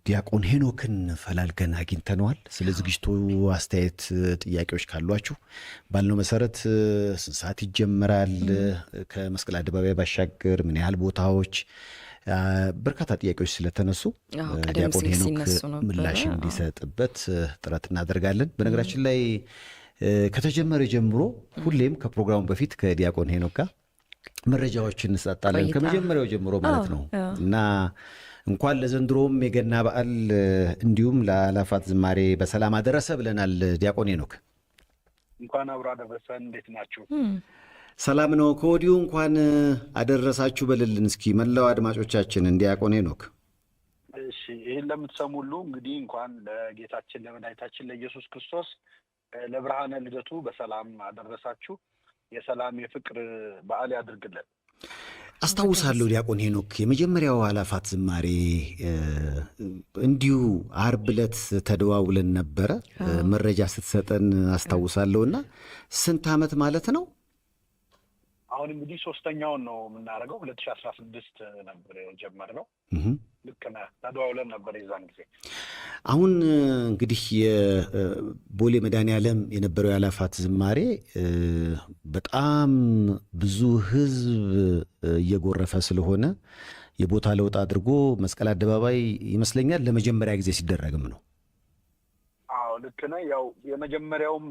ዲያቆን ሄኖክን ፈላልገን አግኝተነዋል። ስለ ዝግጅቱ አስተያየት፣ ጥያቄዎች ካሏችሁ ባልነው መሰረት ስንት ሰዓት ይጀመራል፣ ከመስቀል አደባባይ ባሻገር ምን ያህል ቦታዎች፣ በርካታ ጥያቄዎች ስለተነሱ ቀደም ዲያቆን ሲል ሄኖክ ሲነሱ ነበረ። ምላሽ እንዲሰጥበት ጥረት እናደርጋለን። በነገራችን ላይ ከተጀመረ ጀምሮ ሁሌም ከፕሮግራሙ በፊት ከዲያቆን ሄኖክ ጋር መረጃዎችን እንሰጣለን። ቆይታ። ከመጀመሪያው ጀምሮ ማለት ነው። እና እንኳን ለዘንድሮም የገና በዓል እንዲሁም ለአእላፋት ዝማሬ በሰላም አደረሰ ብለናል። ዲያቆን ሄኖክ፣ እንኳን አብሮ አደረሰን። እንዴት ናችሁ? ሰላም ነው። ከወዲሁ እንኳን አደረሳችሁ በልልን እስኪ መላው አድማጮቻችንን ዲያቆን ሄኖክ። እሺ፣ ይህን ለምትሰሙ ሁሉ እንግዲህ እንኳን ለጌታችን ለመድኃኒታችን ለኢየሱስ ክርስቶስ ለብርሃነ ልደቱ በሰላም አደረሳችሁ። የሰላም የፍቅር በዓል ያድርግልን። አስታውሳለሁ ዲያቆን ሄኖክ፣ የመጀመሪያው አእላፋት ዝማሬ እንዲሁ አርብ ዕለት ተደዋውለን ነበረ፣ መረጃ ስትሰጠን አስታውሳለሁና ስንት ዓመት ማለት ነው? አሁን እንግዲህ ሶስተኛውን ነው የምናደርገው። 2016 ነበር የጀመርነው። ልክ ነህ፣ ተደዋውለን ነበር የዛን ጊዜ። አሁን እንግዲህ የቦሌ መድኃኔዓለም የነበረው የአእላፋት ዝማሬ በጣም ብዙ ሕዝብ እየጎረፈ ስለሆነ የቦታ ለውጥ አድርጎ መስቀል አደባባይ ይመስለኛል ለመጀመሪያ ጊዜ ሲደረግም ነው። አዎ፣ ልክ ነህ። ያው የመጀመሪያውም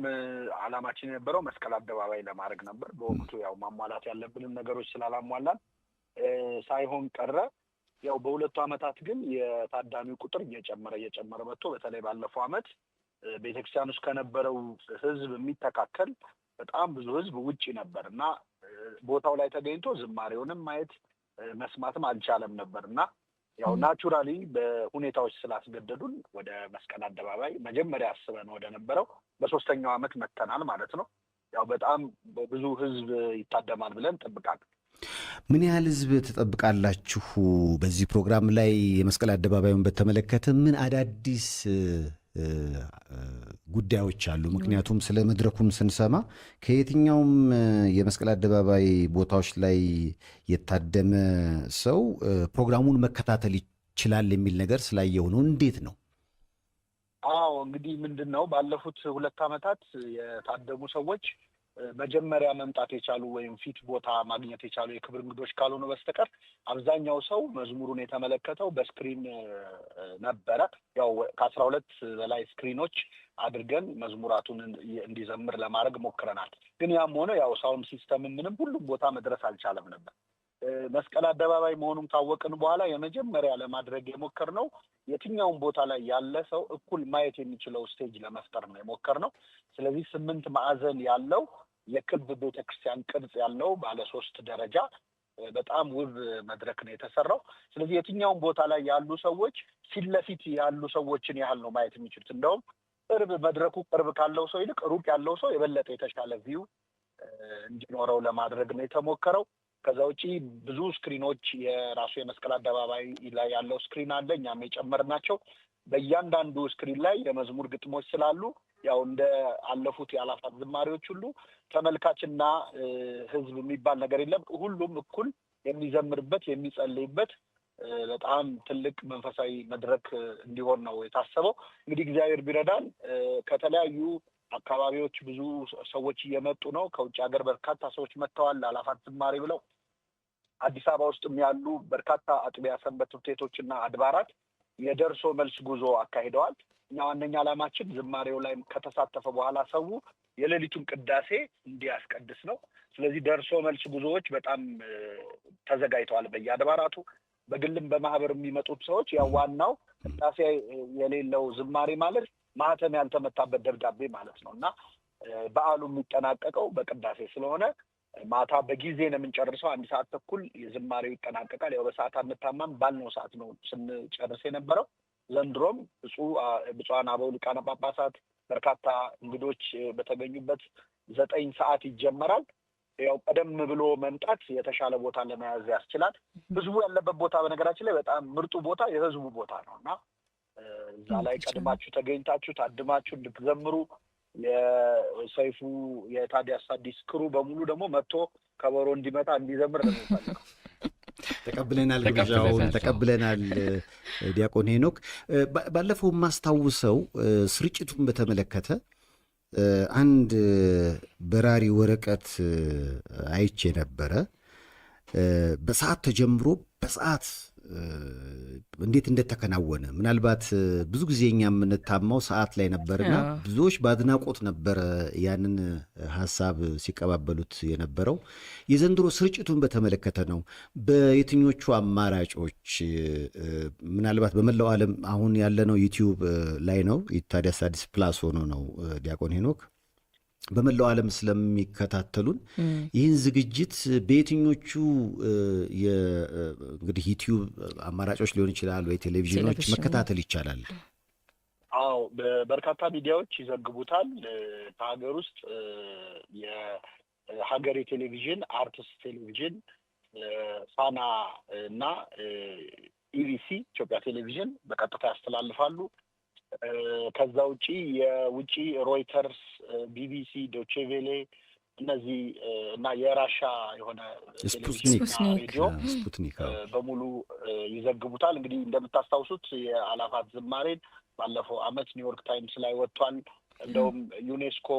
ዓላማችን የነበረው መስቀል አደባባይ ለማድረግ ነበር። በወቅቱ ያው ማሟላት ያለብንን ነገሮች ስላላሟላን ሳይሆን ቀረ። ያው በሁለቱ ዓመታት ግን የታዳሚው ቁጥር እየጨመረ እየጨመረ መጥቶ በተለይ ባለፈው ዓመት ቤተክርስቲያን ውስጥ ከነበረው ሕዝብ የሚተካከል በጣም ብዙ ሕዝብ ውጪ ነበር እና ቦታው ላይ ተገኝቶ ዝማሬውንም ማየት መስማትም አልቻለም ነበር። እና ያው naturally በሁኔታዎች ስላስገደዱን ወደ መስቀል አደባባይ መጀመሪያ አስበን ወደ ነበረው በሶስተኛው ዓመት መጥተናል ማለት ነው። ያው በጣም ብዙ ህዝብ ይታደማል ብለን እንጠብቃለን። ምን ያህል ህዝብ ትጠብቃላችሁ? በዚህ ፕሮግራም ላይ የመስቀል አደባባዩን በተመለከተ ምን አዳዲስ ጉዳዮች አሉ? ምክንያቱም ስለ መድረኩም ስንሰማ ከየትኛውም የመስቀል አደባባይ ቦታዎች ላይ የታደመ ሰው ፕሮግራሙን መከታተል ይችላል የሚል ነገር ስላየው ነው። እንዴት ነው? አዎ፣ እንግዲህ ምንድን ነው፣ ባለፉት 2 ዓመታት የታደሙ ሰዎች መጀመሪያ መምጣት የቻሉ ወይም ፊት ቦታ ማግኘት የቻሉ የክብር እንግዶች ካልሆኑ በስተቀር አብዛኛው ሰው መዝሙሩን የተመለከተው በ screen ነበረ። ያው ከ12 በላይ screen ኦች አድርገን መዝሙራቱን እንዲዘምር ለማድረግ ሞክረናል። ግን ያም ሆነ ያው sound system ምንም ሁሉም ቦታ መድረስ አልቻለም ነበር። መስቀል አደባባይ መሆኑን ካወቅን በኋላ የመጀመሪያ ለማድረግ የሞከርነው የትኛውም ቦታ ላይ ያለ ሰው እኩል ማየት የሚችለው stage ለመፍጠር ነው የሞከርነው። ስለዚህ ስምንት ማዕዘን ያለው የክብ ቤተክርስቲያን ቅርጽ ያለው ባለ ሶስት ደረጃ በጣም ውብ መድረክ ነው የተሰራው። ስለዚህ የትኛውም ቦታ ላይ ያሉ ሰዎች ፊት ለፊት ያሉ ሰዎችን ያህል ነው ማየት የሚችሉት። እንደውም ቅርብ መድረኩ ቅርብ ካለው ሰው ይልቅ ሩቅ ያለው ሰው የበለጠ የተሻለ view እንዲኖረው ለማድረግ ነው የተሞከረው። ከዛ ውጪ ብዙ screen ኦች፣ የራሱ የመስቀል አደባባይ ላይ ያለው screen አለ፣ እኛም የጨመርናቸው። በእያንዳንዱ screen ላይ የመዝሙር ግጥሞች ስላሉ ያው እንደ አለፉት የአእላፋት ዝማሬዎች ሁሉ ተመልካችና ሕዝብ የሚባል ነገር የለም። ሁሉም እኩል የሚዘምርበት፣ የሚጸልይበት በጣም ትልቅ መንፈሳዊ መድረክ እንዲሆን ነው የታሰበው። እንግዲህ እግዚአብሔር ቢረዳን ከተለያዩ አካባቢዎች ብዙ ሰዎች እየመጡ ነው። ከውጭ ሀገር በርካታ ሰዎች መጥተዋል ለአእላፋት ዝማሬ ብለው። አዲስ አበባ ውስጥም ያሉ በርካታ አጥቢያ ሰንበት ትምህርት ቤቶችና አድባራት የደርሶ መልስ ጉዞ አካሂደዋል። እና ዋነኛ ዓላማችን ዝማሬው ላይ ከተሳተፈ በኋላ ሰው የሌሊቱን ቅዳሴ እንዲያስቀድስ ነው። ስለዚህ ደርሶ መልስ ጉዞዎች በጣም ተዘጋጅተዋል በየአድባራቱ። በግልም በማህበር የሚመጡት ሰዎች ያው ዋናው ቅዳሴ የሌለው ዝማሬ ማለት ማህተም ያልተመታበት ደብዳቤ ማለት ነው። እና በዓሉ የሚጠናቀቀው በቅዳሴ ስለሆነ ማታ በጊዜ ነው የምንጨርሰው። 1 ሰዓት ተኩል የዝማሬው ይጠናቀቃል። ያው በሰዓት አንታማም፣ ባልነው ሰዓት ነው ስንጨርስ የነበረው። ዘንድሮም ብፁዓን አበው ሊቃነ ጳጳሳት፣ በርካታ እንግዶች በተገኙበት 9 ሰዓት ይጀመራል። ያው ቀደም ብሎ መምጣት የተሻለ ቦታ ለመያዝ ያስችላል። ህዝቡ ያለበት ቦታ በነገራችን ላይ በጣም ምርጡ ቦታ የህዝቡ ቦታ ነው። እና እዛ ላይ ቀድማችሁ ተገኝታችሁ ታድማችሁ እንድትዘምሩ፣ የሰይፉ የታዲያስ አዲስ crew በሙሉ ደግሞ መጥቶ ከበሮ እንዲመታ፣ እንዲዘምር ነው የሚፈልገው። ተቀብለናል፣ ግብዣውን ተቀብለናል። ዲያቆን ሄኖክ፣ ባለፈው የማስታውሰው ስርጭቱን በተመለከተ አንድ በራሪ ወረቀት አይቼ ነበረ። በሰዓት ተጀምሮ በሰዓት እንዴት እንደተከናወነ፣ ምናልባት ብዙ ጊዜ እኛ የምንታማው ሰዓት ላይ ነበርና ብዙዎች በአድናቆት ነበረ ያንን ሀሳብ ሲቀባበሉት የነበረው። የዘንድሮ ስርጭቱን በተመለከተ ነው። በየትኞቹ አማራጮች፣ ምናልባት በመላው ዓለም አሁን ያለነው ዩቲዩብ ላይ ነው፣ ታዲያስ አዲስ ፕላስ ሆኖ ነው። ዲያቆን ሄኖክ፣ በመላው ዓለም ስለሚከታተሉን ይህን ዝግጅት በየትኞቹ እንግዲህ ዩቲዩብ አማራጮች ሊሆን ይችላል ወይ ቴሌቪዥኖች መከታተል ይቻላል? አዎ፣ በርካታ ሚዲያዎች ይዘግቡታል። ከሀገር ውስጥ የሀገሬ ቴሌቪዥን፣ አርትስ ቴሌቪዥን፣ ፋና እና ኢቢሲ ኢትዮጵያ ቴሌቪዥን በቀጥታ ያስተላልፋሉ። ከዛ ውጪ የውጪ ሮይተርስ፣ ቢቢሲ፣ ዶቼቬሌ እነዚህ እና የራሻ የሆነ ቴሌቪዥንና ሬዲዮ በሙሉ ይዘግቡታል። እንግዲህ እንደምታስታውሱት የአላፋት ዝማሬን ባለፈው ዓመት ኒውዮርክ ታይምስ ላይ ወጥቷል። እንደውም UNESCO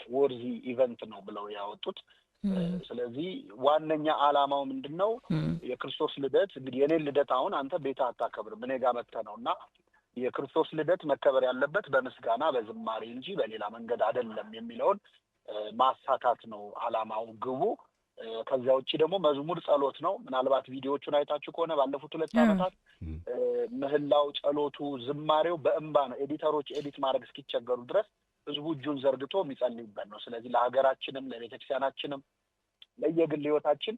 worthy event ነው ብለው ያወጡት። ስለዚህ ዋነኛ ዓላማው ምንድን ነው? የክርስቶስ ልደት፣ እንግዲህ የኔን ልደት አሁን አንተ ቤትህ አታከብርም፣ እኔ ጋር መጥተህ ነው፣ እና የክርስቶስ ልደት መከበር ያለበት በምስጋና በዝማሬ እንጂ በሌላ መንገድ አይደለም የሚለውን ማሳካት ነው ዓላማው፣ ግቡ። ከዚያ ውጭ ደግሞ መዝሙር ጸሎት ነው። ምናልባት ቪዲዮዎቹን አይታችሁ ከሆነ ባለፉት 2 ዓመታት ምህላው፣ ጸሎቱ፣ ዝማሬው በእንባ ነው። Editor ኦች edit ማድረግ እስኪቸገሩ ድረስ ህዝቡ እጁን ዘርግቶ የሚጸልይበት ነው። ስለዚህ ለሀገራችንም፣ ለቤተክርስቲያናችንም፣ ለየግል ህይወታችን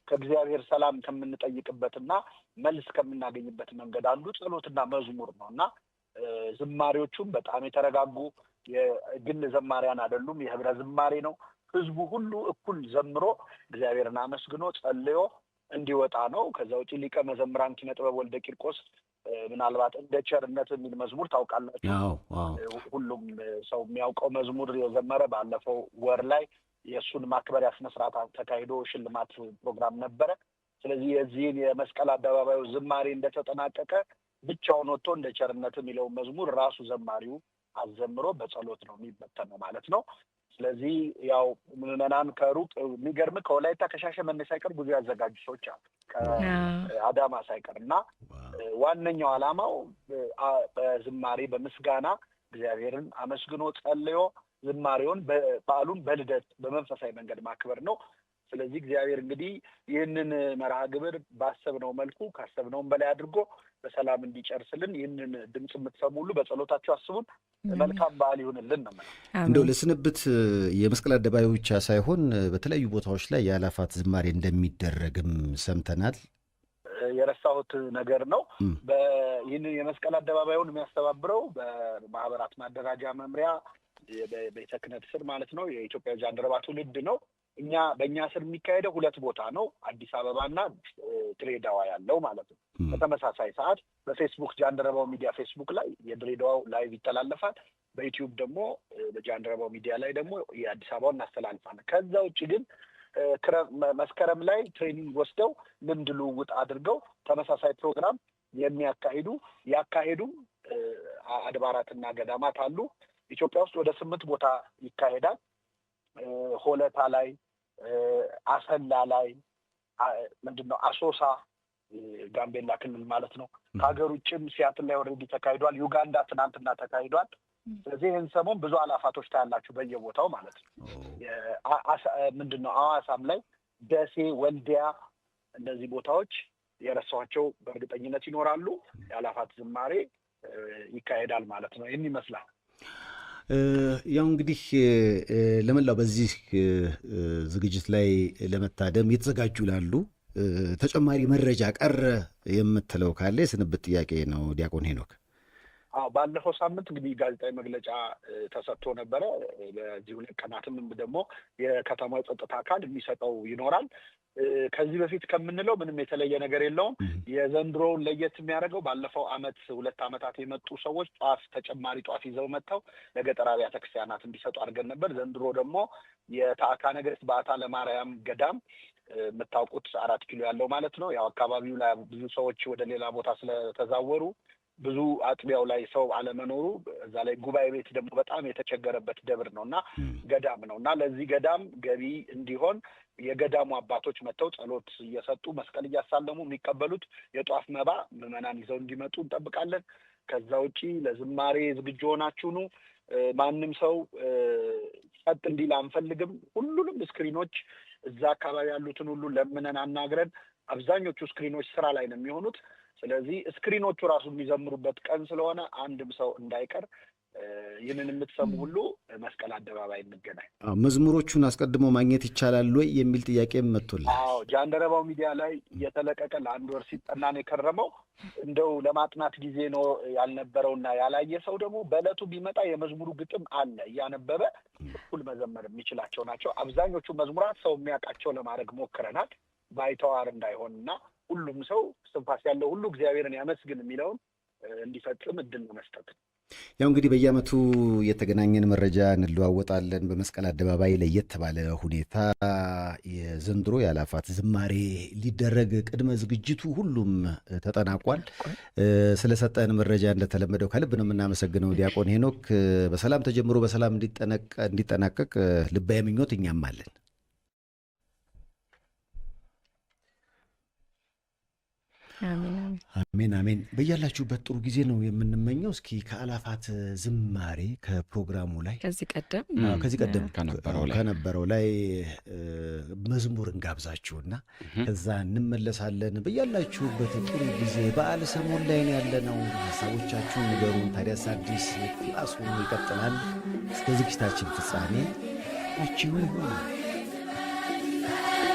ከእግዚአብሔር ሰላም ከምንጠይቅበትና መልስ ከምናገኝበት መንገድ አንዱ ጸሎትና መዝሙር ነው እና ዝማሬዎቹም በጣም የተረጋጉ የግል ዘማሪያን አይደሉም፣ የህብረ ዝማሬ ነው። ህዝቡ ሁሉ እኩል ዘምሮ እግዚአብሔርን አመስግኖ ጸልዮ እንዲወጣ ነው። ከዛ ውጭ ሊቀ መዘምራን ኪነ ጥበብ ወልደ ቂርቆስ ምናልባት እንደ ቸርነት የሚል መዝሙር ታውቃላችሁ። ሁሉም ሰው የሚያውቀው መዝሙር የዘመረ፣ ባለፈው ወር ላይ የእሱን ማክበሪያ ስነስርዓት ተካሂዶ ሽልማት ፕሮግራም ነበረ። ስለዚህ የዚህን የመስቀል አደባባዩ ዝማሬ እንደተጠናቀቀ ብቻውን ወጥቶ እንደ ቸርነት የሚለውን መዝሙር ራሱ ዘማሪው አዘምሮ በጸሎት ነው የሚበተነው ማለት ነው። ስለዚህ ያው ምዕመናን ከሩቅ፣ የሚገርም ከወላይታ ከሻሸመኔ ሳይቀር ብዙ ያዘጋጁ ሰዎች አሉ፣ ከአዳማ ሳይቀር፣ እና ዋነኛው ዓላማው በዝማሬ በምስጋና እግዚአብሔርን አመስግኖ ጸልዮ ዝማሬውን በዓሉን በልደት በመንፈሳዊ መንገድ ማክበር ነው። ስለዚህ እግዚአብሔር እንግዲህ ይህንን መርሃ ግብር ባሰብነው መልኩ ካሰብነውም በላይ አድርጎ በሰላም እንዲጨርስልን ይህንን ድምፅ የምትሰሙ ሁሉ በጸሎታችሁ አስቡን። መልካም በዓል ይሁንልን ነው። እንደው ለስንብት የመስቀል አደባባዩ ብቻ ሳይሆን በተለያዩ ቦታዎች ላይ የአላፋት ዝማሬ እንደሚደረግም ሰምተናል። የረሳሁት ነገር ነው። ይህንን የመስቀል አደባባዩን የሚያስተባብረው በማህበራት ማደራጃ መምሪያ በቤተ ክህነት ስር ማለት ነው የኢትዮጵያ ጃንደረባ ትውልድ ነው። እኛ በእኛ ስር የሚካሄደው ሁለት ቦታ ነው፣ አዲስ አበባና ድሬዳዋ ያለው ማለት ነው። በተመሳሳይ ሰዓት በፌስቡክ ጃንደረባው ሚዲያ ፌስቡክ ላይ የድሬዳዋው live ይተላለፋል። በዩቲዩብ ደግሞ በጃንደረባው ሚዲያ ላይ ደግሞ የአዲስ አበባውን እናስተላልፋለን። ከዛ ውጭ ግን መስከረም ላይ training ወስደው ልምድ ልውውጥ አድርገው ተመሳሳይ ፕሮግራም የሚያካሂዱ ያካሄዱም አድባራትና ገዳማት አሉ። ኢትዮጵያ ውስጥ ወደ ስምንት ቦታ ይካሄዳል። ሆለታ ላይ፣ አሰላ ላይ፣ ምንድን ነው አሶሳ ጋምቤላ ክልል ማለት ነው። ከሀገር ውጭም ሲያትል ላይ already ተካሂዷል። ዩጋንዳ ትናንትና ተካሂዷል። ስለዚህ ይህን ሰሞን ብዙ አላፋቶች ታያላችሁ በየቦታው ማለት ነው። ምንድን ነው አዋሳም ላይ፣ ደሴ፣ ወልዲያ እነዚህ ቦታዎች የረሳኋቸው በእርግጠኝነት ይኖራሉ። የአላፋት ዝማሬ ይካሄዳል ማለት ነው። ይህን ይመስላል። ያው እንግዲህ ለመላው በዚህ ዝግጅት ላይ ለመታደም የተዘጋጁ ላሉ ተጨማሪ መረጃ ቀረ የምትለው ካለ የስንብት ጥያቄ ነው ዲያቆን ሄኖክ። አዎ፣ ባለፈው ሳምንት እንግዲህ ጋዜጣዊ መግለጫ ተሰጥቶ ነበረ። በዚህ 2 ቀናትም ደግሞ የከተማው የጸጥታ አካል የሚሰጠው ይኖራል። ከዚህ በፊት ከምንለው ምንም የተለየ ነገር የለውም። የዘንድሮውን ለየት የሚያደርገው ባለፈው አመት 2 ዓመታት የመጡ ሰዎች ጧፍ፣ ተጨማሪ ጧፍ ይዘው መጥተው ለገጠር አብያተ ክርስቲያናት እንዲሰጡ አድርገን ነበር። ዘንድሮ ደግሞ የተአካ ነገሥት በዓታ ለማርያም ገዳም የምታውቁት 4 ኪሎ ያለው ማለት ነው። ያው አካባቢው ላይ ብዙ ሰዎች ወደ ሌላ ቦታ ስለተዛወሩ ብዙ አጥቢያው ላይ ሰው አለመኖሩ፣ እዛ ላይ ጉባኤ ቤት ደግሞ በጣም የተቸገረበት ደብር ነው እና ገዳም ነው። እና ለዚህ ገዳም ገቢ እንዲሆን የገዳሙ አባቶች መጥተው ጸሎት እየሰጡ፣ መስቀል እያሳለሙ የሚቀበሉት የጧፍ መባ ምዕመናን ይዘው እንዲመጡ እንጠብቃለን። ከዛ ውጪ ለዝማሬ ዝግጁ ሆናችሁ ኑ። ማንም ሰው ጸጥ እንዲል አንፈልግም። ሁሉንም screen ኦች እዛ አካባቢ ያሉትን ሁሉ ለምነን አናግረን አብዛኞቹ screen ኦች ስራ ላይ ነው የሚሆኑት። ስለዚህ screen ኦቹ ራሱ የሚዘምሩበት ቀን ስለሆነ አንድም ሰው እንዳይቀር፣ ይህንን የምትሰሙ ሁሉ መስቀል አደባባይ እንገናኝ። መዝሙሮቹን አስቀድሞ ማግኘት ይቻላል ወይ የሚል ጥያቄ መጥቶልሃል። አዎ፣ ጃንደረባው ሚዲያ ላይ እየተለቀቀ ለአንድ ወር ሲጠና ነው የከረመው። እንደው ለማጥናት ጊዜ ነው ያልነበረውና ያላየ ሰው ደግሞ በዕለቱ ቢመጣ የመዝሙሩ ግጥም አለ፣ እያነበበ እኩል መዘመር የሚችላቸው ናቸው። አብዛኞቹ መዝሙራት ሰው የሚያውቃቸው ለማድረግ ሞክረናል። ባይተዋር እንዳይሆን እና ሁሉም ሰው እስትንፋስ ያለው ሁሉ እግዚአብሔርን ያመስግን የሚለውን እንዲፈጽም እድል ለመስጠት ነው። ያው እንግዲህ በየዓመቱ የተገናኘን መረጃ እንለዋወጣለን። በመስቀል አደባባይ ለየት ባለ ሁኔታ የዘንድሮ የአእላፋት ዝማሬ ሊደረግ ቅድመ ዝግጅቱ ሁሉም ተጠናቋል። ስለሰጠን መረጃ እንደተለመደው ከልብ ነው የምናመሰግነው ዲያቆን ሄኖክ። በሰላም ተጀምሮ በሰላም እንዲጠናቀቅ ልባዊ ምኞት እኛም አለን። አሜን አሜን። በያላችሁበት ጥሩ ጊዜ ነው የምንመኘው። እስኪ ከአእላፋት ዝማሬ ከፕሮግራሙ ላይ ከዚህ ቀደም ከዚህ ቀደም ከነበረው ላይ መዝሙር እንጋብዛችሁና ከዛ እንመለሳለን። በያላችሁበት ጥሩ ጊዜ፣ በዓል ሰሞን ላይ ነው ያለነው። ሀሳቦቻችሁን ንገሩን። ታዲያስ አዲስ ፕላስ ሆኖ ይቀጥላል። እስከ ዝግጅታችን ፍጻሜ አብራችሁን ሁኑ።